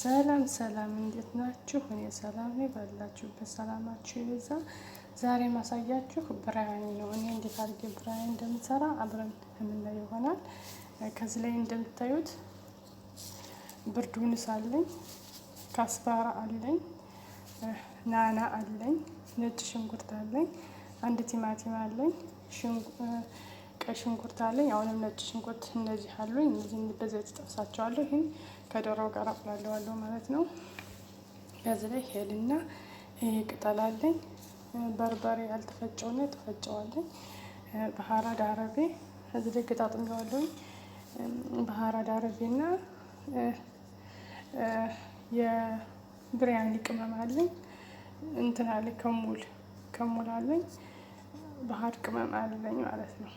ሰላም ሰላም፣ እንዴት ናችሁ? እኔ ሰላም ነኝ። ባላችሁበት ሰላማችሁ ይብዛ። ዛሬ ማሳያችሁ ብራያኒ ነው። እኔ እንዴት አድርጌ ብራያኒ እንደምሰራ አብረን የምናየው ይሆናል። ከዚህ ላይ እንደምታዩት بردونس አለኝ፣ كزبرة አለኝ፣ نعناع አለኝ፣ ነጭ ሽንኩርት አለኝ፣ አንድ ቲማቲም አለኝ፣ ቀይ ሽንኩርት አለኝ። አሁንም ነጭ ሽንኩርት እነዚህ አሉኝ። እነዚህን በዘይት ጠብሳቸዋለሁ። ይህን ከዶሮው ጋር አቁላለዋለሁ ማለት ነው። ከዚህ ላይ ሄልና ይሄ ቅጠል አለኝ። በርበሬ ያልተፈጨውና የተፈጨው አለኝ። بهارات عربي እዚህ ላይ ገጣጥሜዋለሁኝ። بهارات عربي ና የብሪያኒ ቅመም አለኝ። እንትን አለኝ ከሙል ከሙል አለኝ። ባህር ቅመም አለኝ ማለት ነው።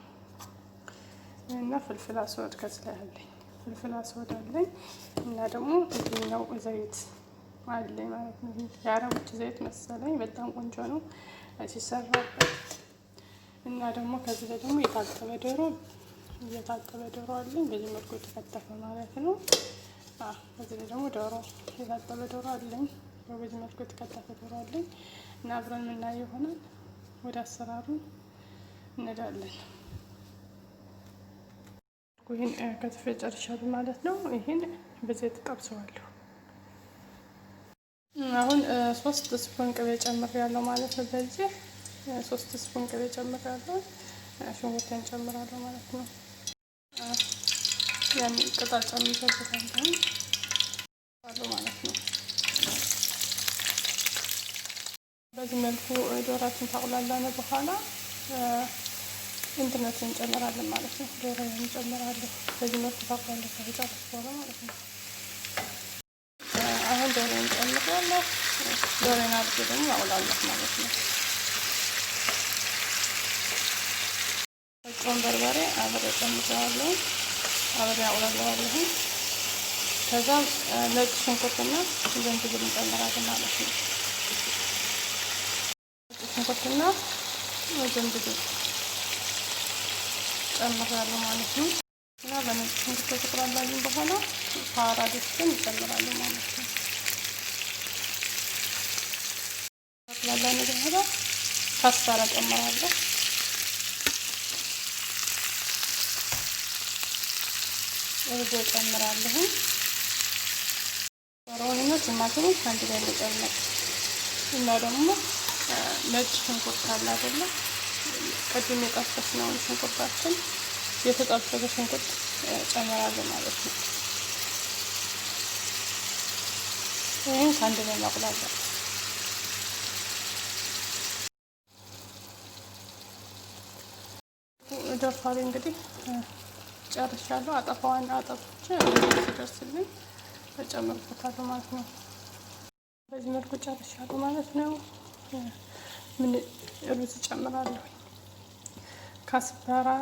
እና فلفل أسود ከዚህ ላይ አለኝ። فلفل أسود አለኝ እና ደግሞ ይሄኛው ዘይት አለኝ ማለት ነው። የአረቦች ዘይት መሰለኝ፣ በጣም ቆንጆ ነው ሲሰራበት። እና ደግሞ ከዚህ ላይ ደግሞ የታጠበ ዶሮ አለኝ። በዚህ መልኩ የተከተፈ ማለት ነው። በዚህ ላይ ደግሞ ዶሮ፣ የታጠበ ዶሮ አለኝ። በዚህ መልኩ የተከተፈ ዶሮ አለኝ እና አብረን የምናየው ይሆናል። ወደ አሰራሩ እንሄዳለን። ይህን ከትፌ ጨርሻለሁ ማለት ነው። ይህን በዘይት ጠብሰዋለሁ። አሁን 3 spoon ቅቤ ጨምሬያለሁ ማለት ነው። በዚህ 3 spoon ቅቤ ጨምሬያለሁ። ሽንኩርቴን ጨምራለሁ ማለት ነው። ያን ቅጠል ጨምሬበታለሁ ማለት ነው። በዚህ መልኩ ዶራችን ታቁላላነ በኋላ እንትናችን እንጨምራለን ማለት ነው። ዶሮ እንጨምራለን። በዚህ መልኩ ታቁላላ ከተጨረስኩ በኋላ ማለት ነው። አሁን ዶሮ እንጨምራለሁ። ዶሮን አድርጌ ደግሞ አቁላለሁ ማለት ነው። ጮን በርበሬ አብሬ ጨምረዋለሁ። አብሬ አቁላለዋለሁ። ከዛ ነጭ ሽንኩርትና ዝንጅብል እንጨምራለን ማለት ነው። ነጭ ሽንኩርትና ዝንጅብል ጨምራለሁ ማለት ነው። እና በነጭ ሽንኩርት ከተቁላላልን በኋላ ፓራዲስን እንጨምራለን ማለት ነው። ከተቁላላልን በኋላ كزبرة ጨምራለሁ። እርጎ ጨምራለሁ። ዶሮውንና ቲማቲሙን አንድ ላይ መጨመር እና ደግሞ ነጭ ሽንኩርት አለ አይደለ? ቅድም የጠበስነውን ሽንኩርታችን፣ የተጠበሰ ሽንኩርት ጨምራለሁ ማለት ነው። ይህን ከአንድ ላይ ማቁላላት። ደርሷል እንግዲህ፣ ጨርሻለሁ። አጠፋዋን አጠፍቼ ሲደርስልኝ እጨምርበታለሁ ማለት ነው። በዚህ መልኩ ጨርሻለሁ ማለት ነው። ምን ሩዝ እጨምራለሁ። كزبرة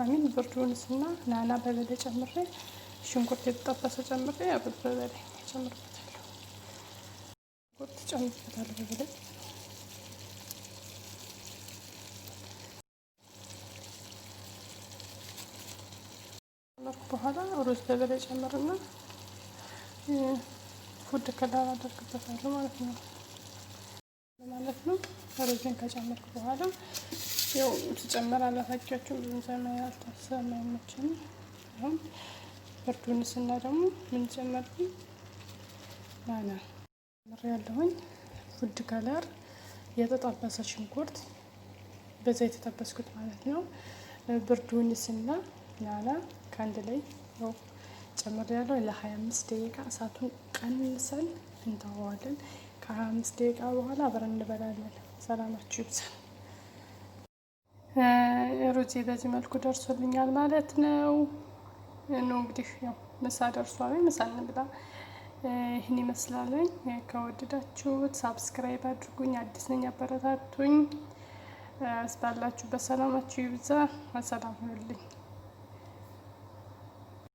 አሚን بردونس እና نعناع በበላይ ጨምሬ፣ ሽንኩርት የተጠበሰ ጨምሬ፣ ሩዝ በበላይ ጨምርበታለሁ። ሽንኩርት ጨምርበታለሁ በበላይ። ጨመርኩ በኋላ ሩዝ በበላይ ጨምርና food color አደርግበታለሁ ማለት ነው። ሩዝን ከጨመርኩ በኋላ ያው ስጨምር አላሳያችሁም፣ ብዙም ስለማይመቸኝ። አሁን بردونس ና ደግሞ ምን ጨመርኩኝ? نعناع ጨምሬያለሁኝ። food color፣ የተጠበሰ ሽንኩርት በዛ የተጠበስኩት ማለት ነው። بردونس ና نعناع ከአንድ ላይ ያው ጨምሬያለሁ። ለ25 ደቂቃ እሳቱን ቀንሰን እንተወዋለን። ከ25 ደቂቃ በኋላ አብረን እንበላለን። ሰላማችሁ ይብዛ። ሩዜ በዚህ መልኩ ደርሶልኛል ማለት ነው። ነው እንግዲህ ያው ምሳ ደርሷል። ምሳ እንብላ። ይህን ይመስላልኝ። ከወደዳችሁት subscribe አድርጉኝ። አዲስ ነኝ፣ አበረታቱኝ። ባላችሁበት ሰላማችሁ ይብዛ። ሰላም ሁኑልኝ።